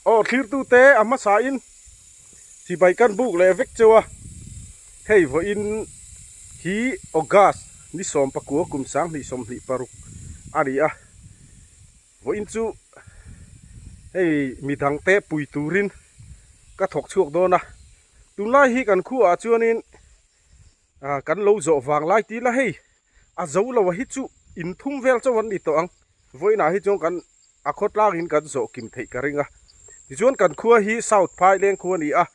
Aw thlirtute a hmasain chibai kan buk leh vek cheu a, hei vawiin hi August ni 19 kum 2026 a ni a, vawiin chu hei midangte pui turin ka thawk chhuak dawn a, tunlai hi kan khuaah chuanin kan lo zawh vang lai tih la hei a zo lo a hi chu inthum vel chauh an ni tawh ang. Vawiinah hi chuan kan a khawtlangin kan zawh kim theih ka ring a. Tichuan kan khua hi South Phaileng khua a ni a,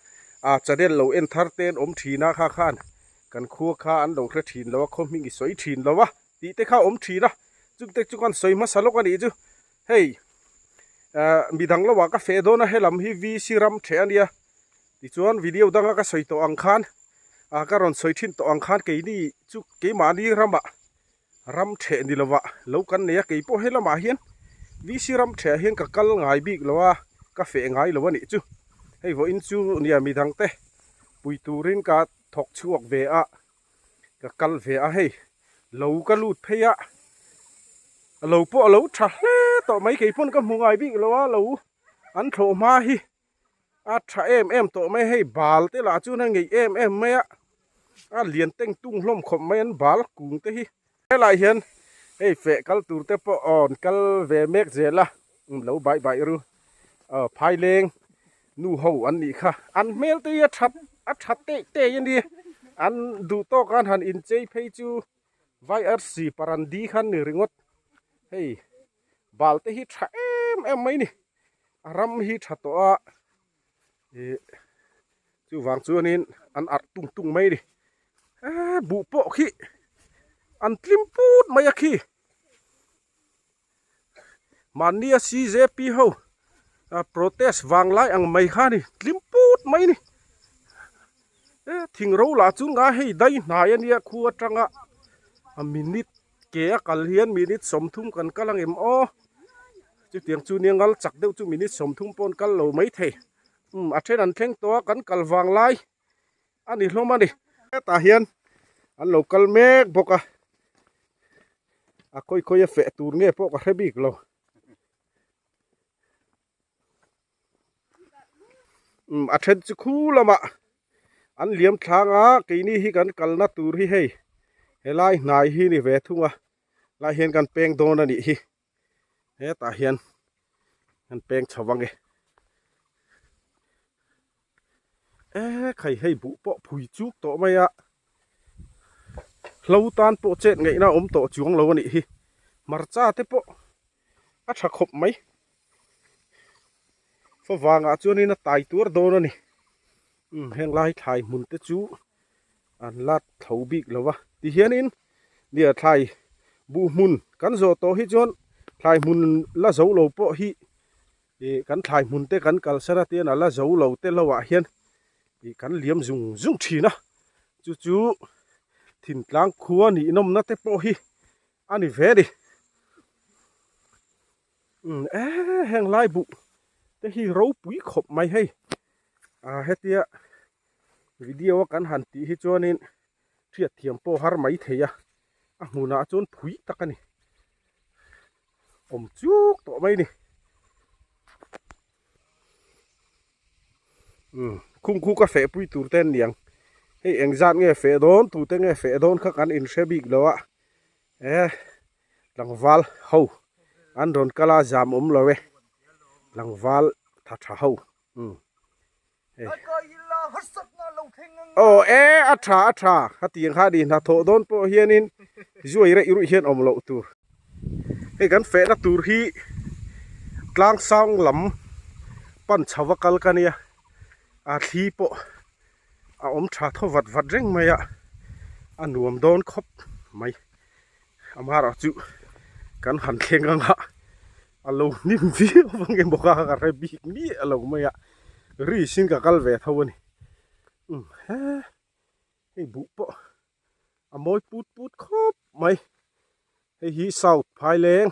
ah channel lo en thar te an awm thin a kha khan kan khua kha an lo hre thin lo a, khaw hming i sawi thin lo a tih te kha a awm thin a, chungte chu kan sawi hmasa lawk a nih chu. Hei ah midang lo ah ka feh dawn a, helam hi VC ram theh a nia. Tichuan video danga ka sawi tawh ang khan ah ka rawn sawi thin tawh ang khan keini chu keimahni ramah Ram theh ni lovah lo kan nei a, kei pawh he lamah hian VC ram theh ah hian ka kal ngai bik lo a, ka feh ngai lo a nih chu. Hei vawiin chu nia midang te pui turin ka thawk chhuak ve a, ka kal ve a hei lo ka lut phei a, lo pawh a lo tha hle tawh mai kei pawn ka hmu ngai bik lo a, lo an thlawh hma hi a tha em em tawh mai hei bal te lah chuan a ngeih em em mai a a lian teng tung hlawm khawp mai an bal kung te hi helai hian hei feh kal tur te pawh aw an kal ve mek zel a lo baih baih ru aw phaileng nu ho an nih kha an hmel te hi a that a tha teh teh a ni an duh tawk an han inchei phei chu vai arsi parandi kha an ni ringawt hei bal te hi tha em em mai a ni a ram hi tha tawh a ih chuvang chuanin an arh tung tung mai a ni eee buh pawh khi an tlim put mai a khi mahnia CJP ho a protest vang lai ang mai kha a ni tlim put mai a ni e thing ro lah chu nga hei dai hnai a nia khu atanga a minute. Ke a kal hian minute 30 kan kal ang em aw chutiang chu nia ngal chak deuh chu minute 30 pawh an kal lo mai thei umm a then an thleng tawh a kan kal vang lai a ni hlawm a ni hetah hian an lo kal mek bawk a a khawi khawi a feh tur nge pawh ka hre bik lo. Umm a then chu khu lamah an liam thlang a keini hi kan kalna tur hi hei helai hnai hi ni ve thung a lai hian kan peng dawn a nih hi hetah hian kan peng chho ang e e khai hei buh pawh phui chuk tawh mai a hlo tan pawh chet ngaihna a awm tawh chuang lo a nih hi hmarcha te pawh a tha khawp mai. Favangah chuanin a tai tuar dawn a ni. Umm heng lai thlai hmun te chu an la tho bik lo va. Tihianin nia thlai buh hmun kan zawh tawh hi chuan thlai hmun la zo lo pawh hi ih kan thlai hmun te kan kalsan a tian a la zo lo te lo ah hian ih kan liam zung zung thin a. Chu chu thintlang khua ninawmna te pawh hi a ni ve a ni. Umm eee heng lai buh te hi ropui khawp mai hei ah hetia video a kan han tih hi chuanin hriat thiam pawh har mai thei a a hmunah chuan phui tak a ni awm chuk tawh mai a ni umm khung khu ka feh pui tur te an ni ang hei engzat nge feh dawn tute nge feh dawn kha kan inhre bik lo a e tlangval ho an rawn kal a zam awm lo e tlangval tha tha ho umm hei aw e a tha a tha hetiang kha a ni hnathawh dawn pawh hianin zuai reuh ruih hian awm loh tur hei kan fehna tur hi tlang sang lam pan chho a kal ka nia a thli pawh a awm tha thaw vat vat reng mai a a nuam dawn khawp mai amaherawh chu kan han thleng ang a a lo hnim viau vang emaw kha ka hre bik miah lo mai a risk in ka kal ve tho a ni umm he hei buh pawh a mawi put put khawp mai hei hi south phaileng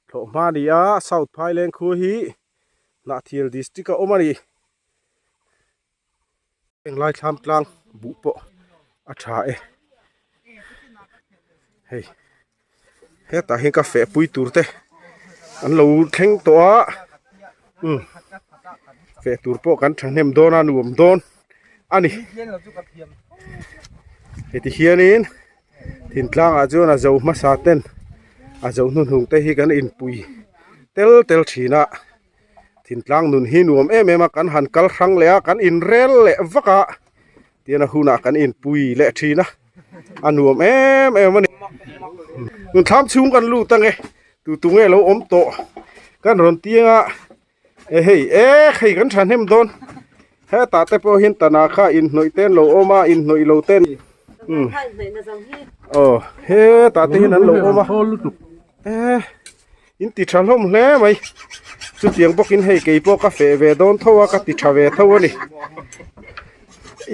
thlawh hma a ni a south phaileng khua hi Hnahthial district a awm a ni. Heng lai thlam tlang buh pawh a tha e hei hetah hian ka feh pui tur te an lo thleng tawh a umm. Feh tur pawh kan thahnem dawn a nuam dawn a ni. Heti hianin thingtlangah chuan a zo hmasa ten a zo hnuhnung te hi kan inpui tel tel thin a. Thingtlang nun hi nuam em em a kan han kal hrang leh a kan inrel leh vak a tian a hunah kan inpui leh thin a a nuam em em a ni. Nunthlam chhung kan lut ange tu tu nge lo awm tawh kan rawn tiang a. E hei e hei kan thahnem dawn hetah te pawh hian tana kha inhnawih te an lo awm a inhnawih lo te umm aw hetah te hian an lo awm a e in ti tha hlawm hle mai chutiang bawkin hei kei pawh ka feh ve dawn tho a ka ti tha ve tho a ni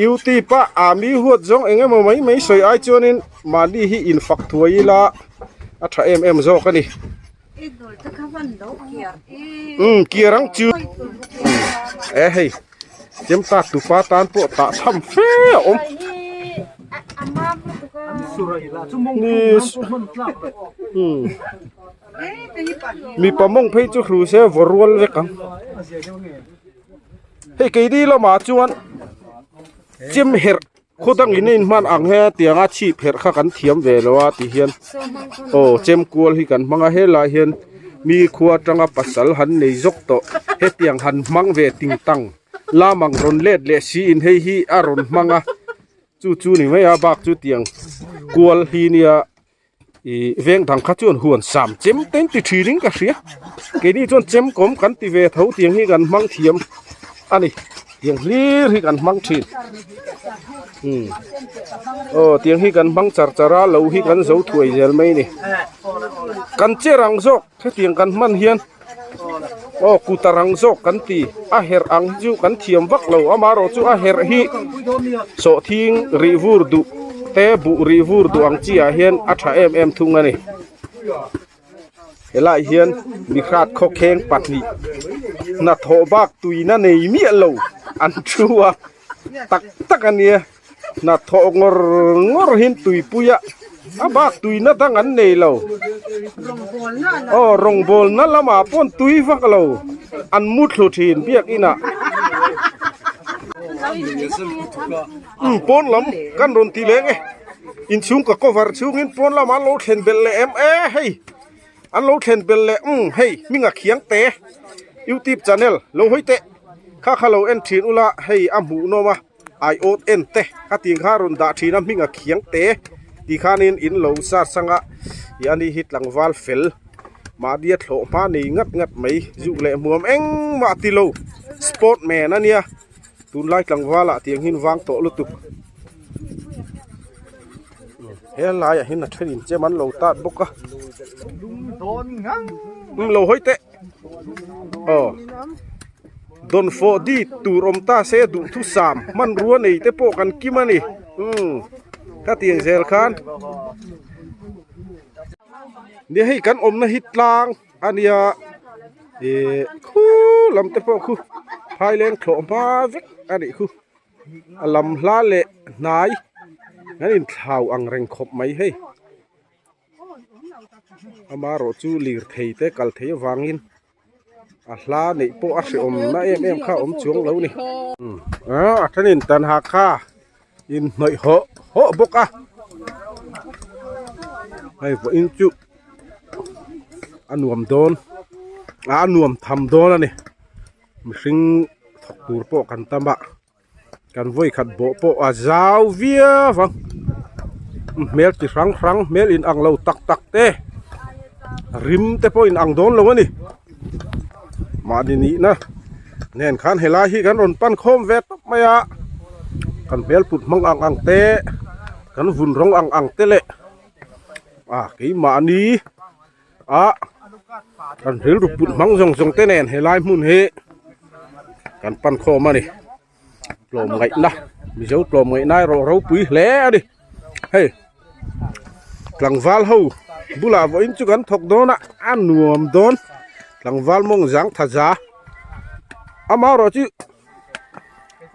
youtube a ah mi huat zawng eng emaw mai mai sawi ai chuanin mahni hi infak thuai ila a tha em em zawk a ni. Umm kiar ang chu e hei chem ta tupa tan pawh tah tham fe a awm umm mipa mawng phei chu hru se vaw rual vek ang hei keini lamah chuan chem herh. Khaw dangin a inhman ang he tianga chhip herh kha kan thiam ve lo a ti hian aw chem kual hi kan hmang a helai hian mi khua atanga pasal han nei zawk tawh hetiang han hmang ve ting tang lam ang rawn let leh siin hei hi a rawn hmang a chu chu ni mai a bak chu tiang kual hi nia. Ih veng dang kha chuan huan sam chem te an ti thin in ka hria keini chuan chem kawm kan ti ve tho tiang hi kan hmang thiam a ni tiang hlir hi kan hmang thin umm aw tiang hi kan hmang char char a lo hi kan zo thuai zel mai a ni kan che rang zawk hetiang kan hman hian aw kut a rang zawk kan ti a herh ang hi chu kan thiam vak lo amaherawh chu a herh hi sawhthing rih vur duh te buh rih vur duh ang chi ah hian a tha em em thung a ni helaiah hian mihrat khawkheng pahnih hnathawh bak tuina nei miah lo an thu a tak tak a nia. Hnathawh ngawr ngawr hi tuipui a a bak tuina dang an nei lo aw rawngbawlna lamah pawh an tui vak lo an mu thlu thin biakinah umm pawn lam kan rawn ti leng e inchhung ka cover chhungin pawn lamah an lo thlen belh leh em e hei an lo thlen belh leh umm hei hminga khiang te youtube channel lo hawi teh kha kha lo en thin ula hei a hmuh nawm a. Aiawt en te ka tih kha rawn dah thin a hming a khiang te tih khanin in lo zar chang a ih ani hi tlangval fel mahni a thlawh hma nei ngat ngat mai zuk leh hmuam engmah ti lo sport man a nia tunlai tlangval ah tiang hian vang tawh lutuk helai ah hian a then in chem an lo tat bawk a lo hawi teh. Aw dawnfawh dit tur awm ta se duhthusam hmanrua nei te pawh kan kim a ni umm khatiang zel khan nia hei kan awmna hi tlang a nia ih khu lam te pawh khu phaileng thlawh hma vek a nih khu a lam hla leh hnai an inthlau ang reng khawp mai hei. Amaherawh chu lirthei te kal thei avangin a hla neih pawh a hrehawm na em em kha a awm chuang lo ni. A thenin tan ha kha inhnawih hawh hawh bawk a hei vawiin chu a nuam dawn a nuam tham dawn a ni mihring thawk tur pawh kan tam a. Kan vawi khat bawh pawh a zau viau ang hmel chi hrang hrang hmel in ang lo tak tak te rim te pawh in ang dawn lo a ni mahni nihna nen khan helai hi kan rawn pan khawm ve tawp mai a kan hmel put hmang ang ang te kan vun rawng ang ang te leh ah keimahni ah kan rilru put hmang zawng zawng te nen helai hmun hi kan pan khawm a ni tlawmngaihna mizo tlawmngaihna erawh ropui hle a ni hei tlangval ho bulah vawiin chu kan thawk dawn a a nuam dawn tlangval mawng zang tha za amaherawh chu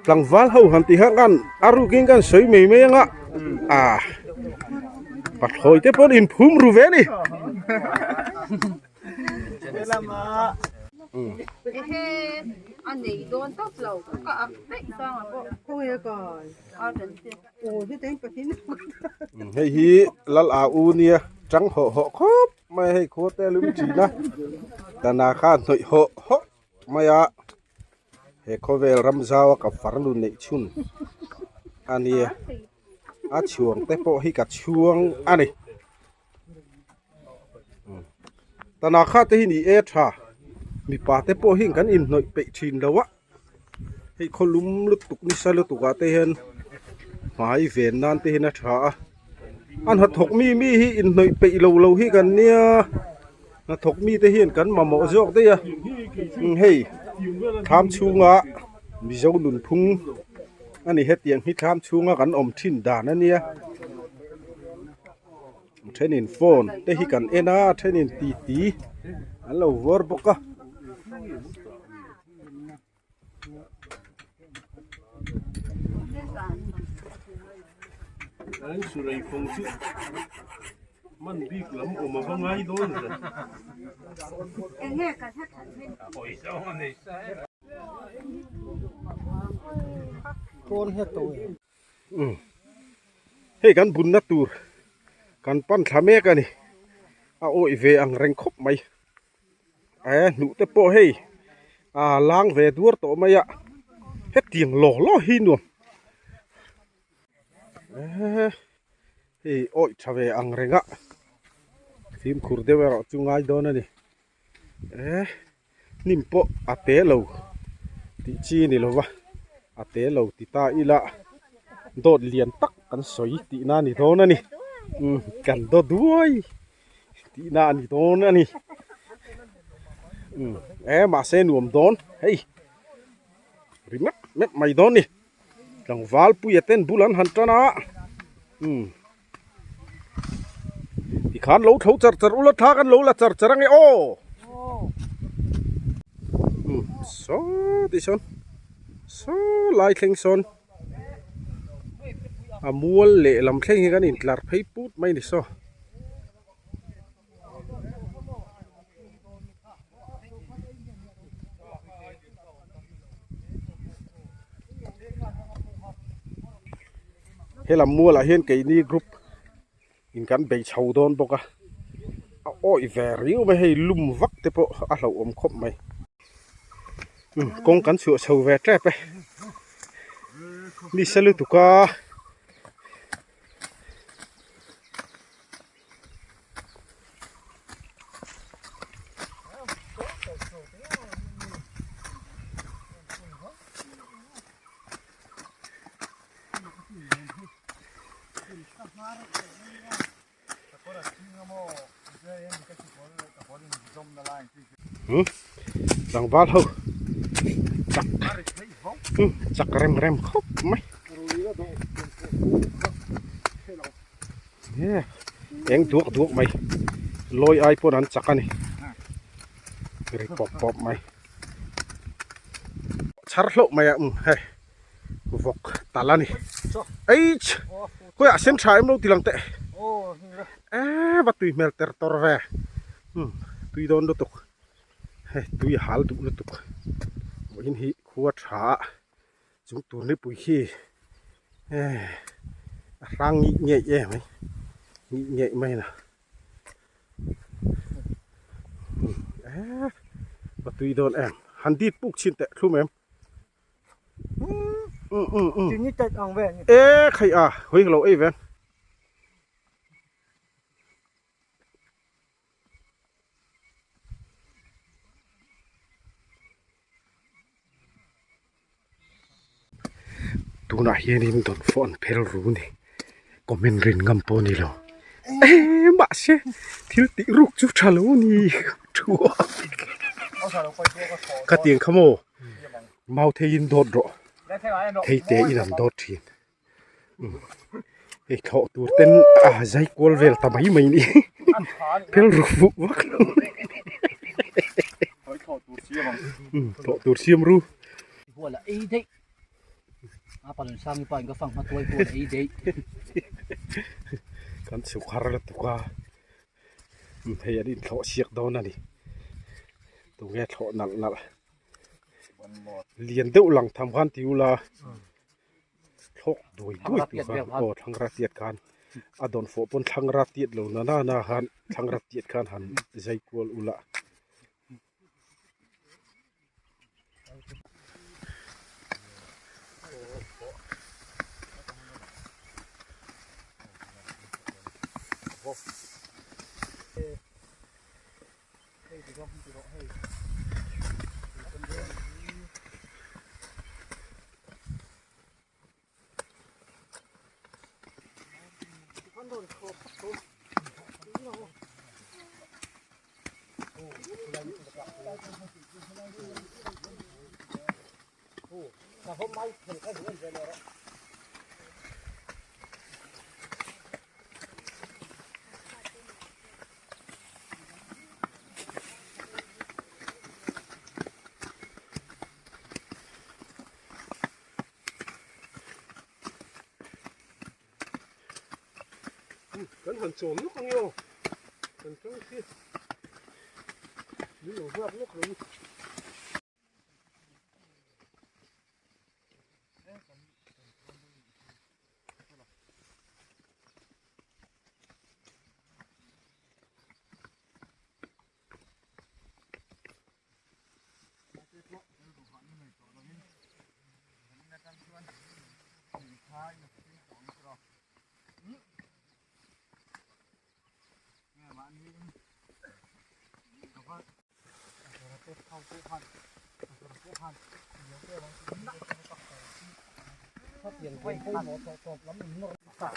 tlangval ho han tih khan a rukin kan sawi mai mai anga ah pathlawi te pawh an inphum ru ve a ni. A nei dawn tawp lo ka ak daih chang a pawh. Khawnge kai? A tan che. Aw heta in pathin. Hei hi lal a u nia chang hawh hawh khawp mai a hei khua te a lum thin a tana kha hnawih hawh hawh mai a he khawvel ram zau a ka farnu neih chhun a nia a chhuang te pawh hi ka chhuang a ni. Tana kha te hi ni e tha mipa te pawh hi kan inhnawih peih thin lo a hei khaw lum lutuk nisa lutuk ah te hian hmai ven nan te hian a tha a a hnathawk mi mi hi inhnawih peih lo lo hi kan nia hnathawk mi te hian kan mamawh zawk daih a hei thlam chhunga mizo nunphung a ni hetiang hi thlam chhunga kan awm thin dan a nia. Thenin phone te hi kan en a thenin ti ti an lo vawr bawk a. Hei kan bunna tur kan pan thla mek a ni a awih ve ang reng khawp mai e hnuh te pawh hei a lang ve duar tawh mai a hetiang law law hi nuam e hei awih tha ve ang reng a fimkhur deuh erawh chu ngai dawn a ni e. Hnim pawh a te lo tih chi a ni lo va, a te lo ti ta ila dawt lian tak kan sawi tihna a ni dawn a ni, umm kan dawt duai tihna a ni dawn a ni, umm e mahse nuam dawn hei ri mep mep mai dawn a ni, tlangval puia ten bul an han tan a umm. Tikhan lo tho char char ula thla kan lo la char char ange aw. Saw ti sawn saw lai thleng sawn a mual leh lam thleng hi kan intlar phei put mai a ni saw. Helam mualah hian keini group in kan bei chho dawn bawk a a awih ve riau mai hei lum vak te pawh a hlauhawm khawp mai kawng kan chhuah chho ve tep e ni se lutuk a. Tlangval ho chak chak rem rem khawp mai eng duak duak mai lawi ai pawn an chak a ni ri pawp pawp mai chhar hlauh mai a hei vawk tal a ni eich khawiah sen tha em lo ti lang teh eee va tui hmel ter tawr ve tui dawn lutuk hei tui hal duh lutuk vawiin hi khua tha a chung tur nipui hi eee a hrang ngih ngeih em mai ngih ngeih mai na. Eee va tui dawn em han dit puk chhin teh thlum em e khai a hawi lo ei ve Tunah hianin dawnfawh an phel ru ni comment rin ngam pawh a ni lo eh mahse thil tih ruk chu tha lo a ni thu a khatiang kha maw mau theiin dawt rawh thei te in an dawt thin hei thlawh tur ten a zai kual vel ta mai mai ni phel ru fuh vak lo thlawh tur siam ru kan chhuk har lutuk a hei an inthlawh siak dawn a ni tunge thlawh nalh nalh. Lian deuh lang tham khan ti ula thlawk duai duai tur khan aw thlangra tiat khan a dawn fawh pawn thlangra tiat lo na na na khan thlangra tiat khan han zai kual ula. Kan han chawl lawk ang e aw kan tang khi min lo nghak lawk lo.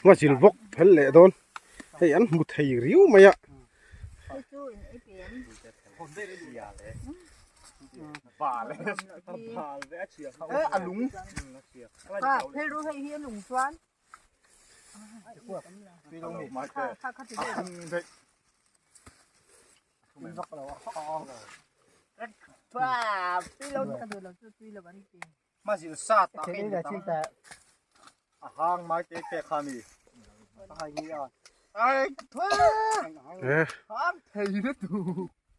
Nga zil bawk phel leh dawn hei an hmu thei riau mai a.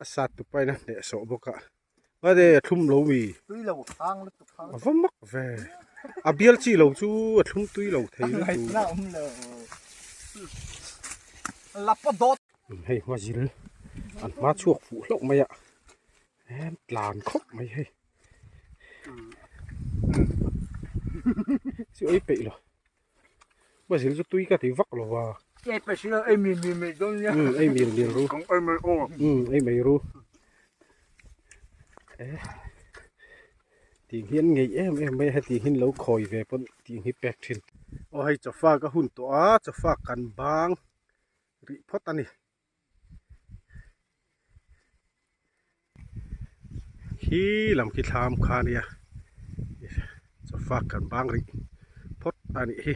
A sat tu paina hneh sawh bawk a ade a thlum lo mi a va mak ve a bial chi lo chu a thlum tui lo thei lutuk hei hma zil an hma chhuak fuh hlauh mai a em tlan khawp mai hei chu ei peih lo hma zil chu tui ka ti vak lo va ei mil mil ru ei mai ru tih hi an ngeih em em mai a heti hi an lo khawi ve pawn tih hi pek thin aw hei chawfa ka hun tawh a chawfa kan bang rih phawt a ni. Khi lam khi thlam kha a nia chawfa kan bang rih phawt a nih hi.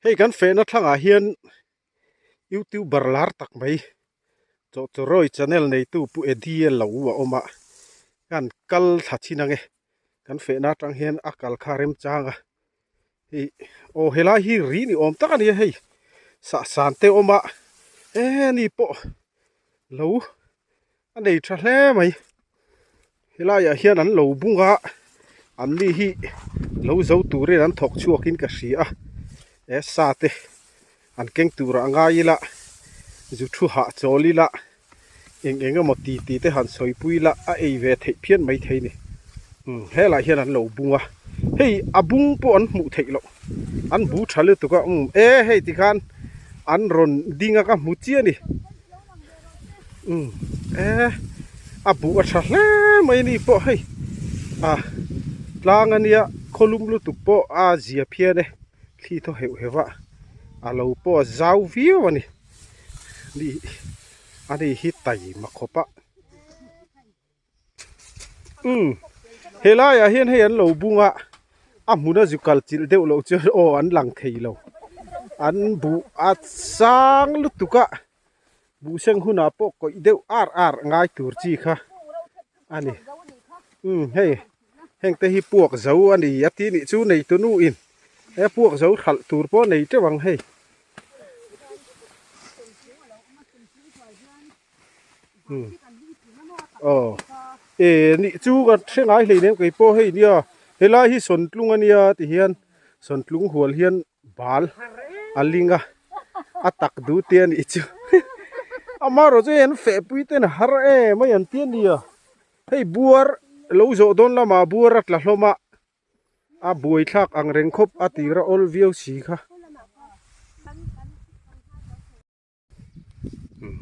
Hei kan fehna thlangah hian youtuber lar tak mai Chawhchawrawi channel neitu Pu Eddie lo a awm a kan kal thla chin ange kan fehna atang hian a kal kha remchang a hei aw helai hi ri ni awm tak a ni a hei sahsan te a awm a e ni pawh lo a nei tha hle mai helaiah hian an lo bung a an ni hi lo zo turin an thawk chhuak in ka hria a he sa te an keng turah a ngai ila zu thu hah chawl ila eng eng emaw ti ti te han sawi pui ila a ei ve theih phian mai thei a ni umm helaiah hian an lo bung a hei a bung pawh an hmuh theih loh an bu tha lutuk a umm e hei tikhan an rawn ding a ka hmu chiah a ni. Umm e a buh a tha hle mai a ni pawh hei a tlang a nia khawlum lutuk pawh a zia phian e thli thaw heuh heuh a a lo pawh a zau viau a ni ni a ni hi taima khawp a umm helaiah hian hei an lo bung a a hmun a zu kal chilh deuh loh chuan aw an lang thei lo an buh a sang lutuk a buh seng hunah pawh kawih deuh ar ar ngai tur chi kha a ni umm hei. Heng te hi puak zo a ni a ti nih chu neitu nu in he puak zo hralh tur pawh nei teuh ang hei. Aw e nih chu ka hre ngai hlei nem kei pawh hei nia helai hi sawntlung a nia ti hian sawntlung hual hian bal a ling a a tak duh te a nih chu amaherawhchu hei an fehpui ten a har em mai an ti a nia hei buar lo zawh dawn lamah buar a tla hlawm a a buai thlak ang reng khawp a tir a awl viau si kha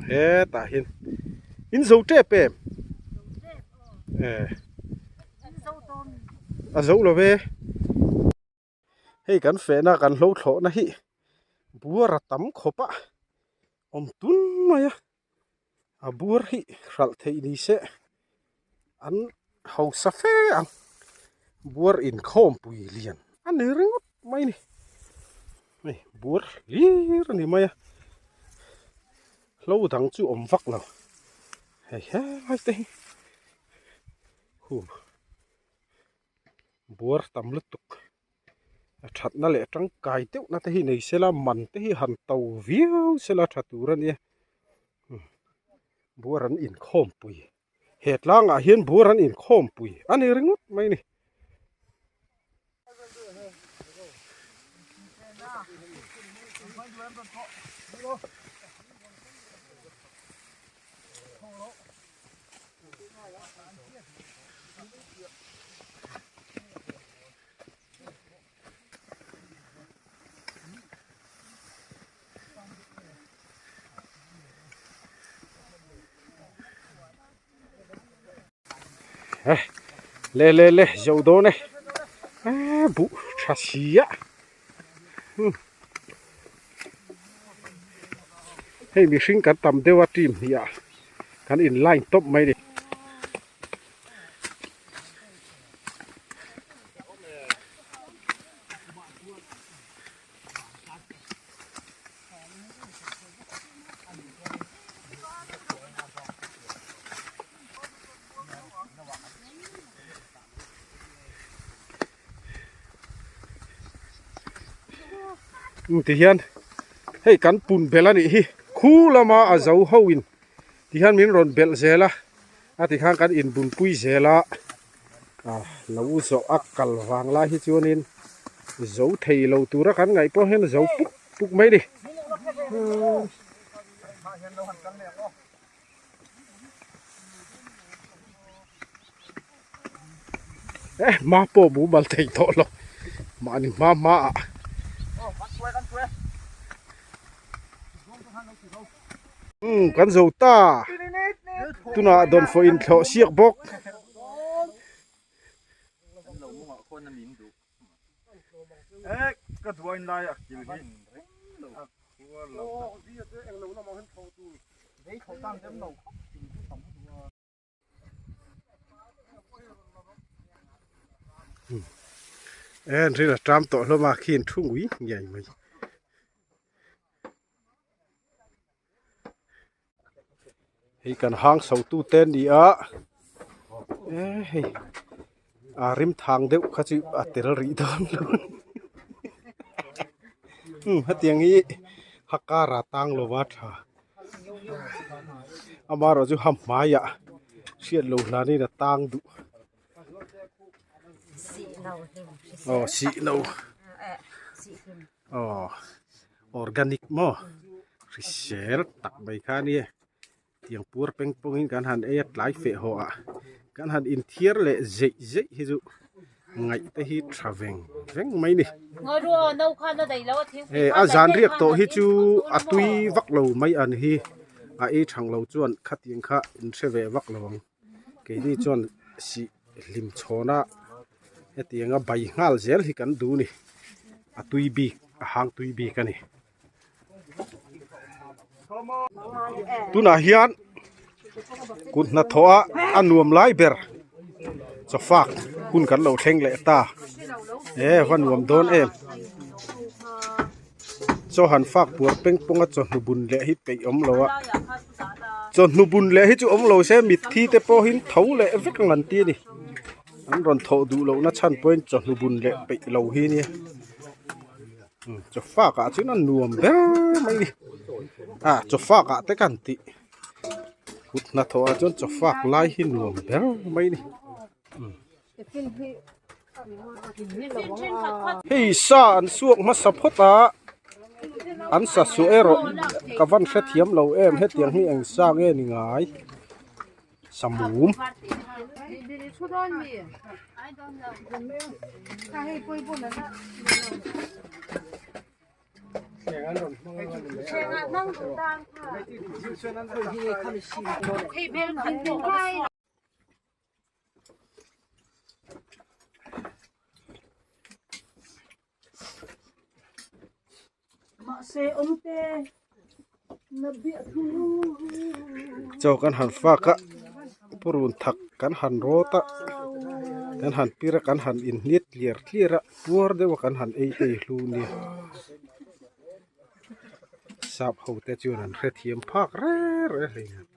hetah hian in zo tep em eh a zo lo ve. Hei kan fehna kan hlo thlawhna hi buar a tam khawp a awm tun mai a a buar hi hralh theih ni se an hausa fe ang buar inkhawmpui lian a ni ringawt mai a ni hei buar hlir a ni mai a hlo dang chu awm vak lo hei helai te hi huh. Buar tam lutuk a thatna leh tangkai deuh na te hi nei sela man te hi han to viau sela tha tur a nia buar an inkhawm pui he tlangah hian buar an inkhawm pui a ni ringawt mai a ni. Le le le zo dawn e buh tha si a hei mihring kan tam deuh a team hnih ah kan in line tawp mai a ni. Ti hian hei kan pun belh a nih hi khu lama a zo ho in ti hian min rawn belh zel a a ti khan kan inbunpui zel a ah lo zawh a kal vang lai hi chuanin zo thei lo tura kan ngaih pawh hian zo puk puk mai a ni. Eh hma pawh mumal thei tawh lo mahni hma hma ah umm kan zo ta tunah dawnfawh in thlawh siak bawk. En ril a ṭam tawh hlawm a khi in thu ngui ngei mai. Hei kan hang so tu te a ni a e hei a rim thang deuh kha chu a tel rih dawn lo umm hetiang hi hakara tang lova tha amaherawh chu ha hmaiah hriat loh hlanin a tang duh aw sih no aw organic maw hrisel tak mai kha a nia tiang puar peng pawngin kan han ei a tlai feh haw ah kan han inthiar leh zeih zeih hi chu ngaih te hi tha veng veng mai a ni hei a zan riak tawh hi chu a tui vak lo mai an hi a ei thang lo chuan khatiang kha in hre ve vak lo ang keini chuan sih hlim chhawn a hetianga bai nghal zel hi kan duh a ni a tui bik a hang tui bik a ni. Tunah hian kut hnathawh a a nuam lai ber chawfak hun kan lo thleng leh ta e va nuam dawn em chaw han fak puar peng pawng a chawhnu bun leh hi peih awm lo a chawhnu bun leh hi chu awm lo se mitthi te pawhin tho leh vek ang an ti a ni. An rawn thawh duh lohna chhan pawhin chawhnu bun leh peih lo hi nia. Chaw fak ah chuan a nuam ber mai a ni. Ah chaw fak ah te kan tih kut hnathawh ah chuan chaw fak lai hi nuam ber mai a ni. Hei sa an suak hmasa phawt a an sa suah erawh ka van hrethiam lo em hetiang hi eng sa nge ni ngai samum. Chaw kan han fak a purun thak kan han rawt a kan han pir a kan han inhnit tliar tliar a puar deuh a kan han ei te hi hlu nia sap ho te chuan an hrethiam phak reng reng hle a ni.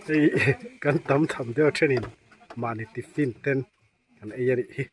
Hei kan tam tham deuh a thenin mahni tiffin ten kan ei a nih hi.